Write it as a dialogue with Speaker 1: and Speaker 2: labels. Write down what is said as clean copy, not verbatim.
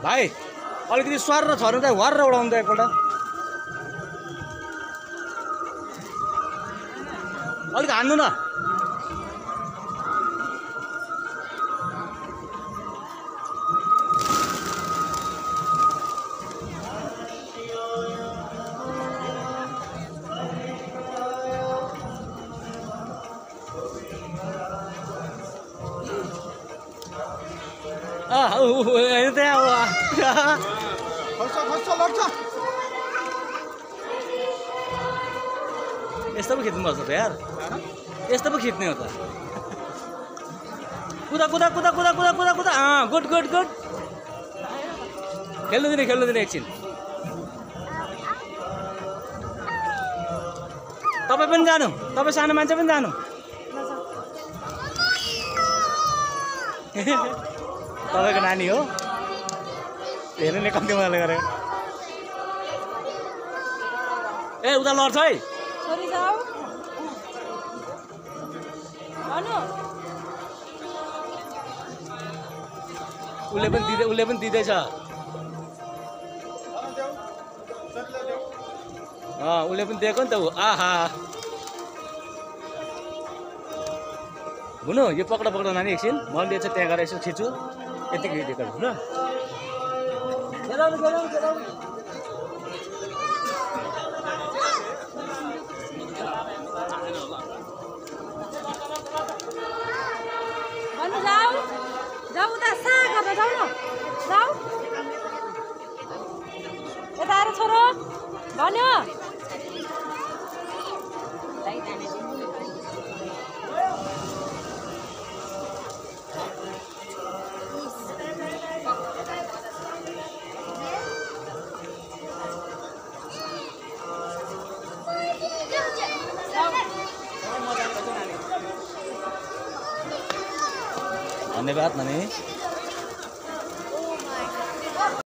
Speaker 1: भाइ अलिकति स्वार र छर्नु त वार र उडाउनु त एकपल्ट अलिक हान्नु न ini teh apa? यस्तो पो खिच्नु पर्छ त यार यस्तो पो खिच्ने हो त कुदा कुदा कुदा कुदा कुदा कुदा कुदा गुड गुड गुड खेल्नु दिने एकछिन तपाईँ पनि जानु तपाईँ सानो मान्छे पनि जानु तपाईको नानी हो हेर्नु नि कम्ती मजाले गरे ए उता लड्छ है
Speaker 2: छोरी जाऊ अनु
Speaker 1: उसले पनि दिँदैछ उसले पनि दिएको नि त आहा हुनु यो पक्ड नानी एकछिन मैले चाहिँ त्यहाँ गएर यसो खिच्छु यतिकै दिएको ल
Speaker 2: भन्नु जाऊ जाऊ उता सा गरेर जाऊ न जाऊ यता आएर छोरो भन्यो
Speaker 1: धन्यवाद नानी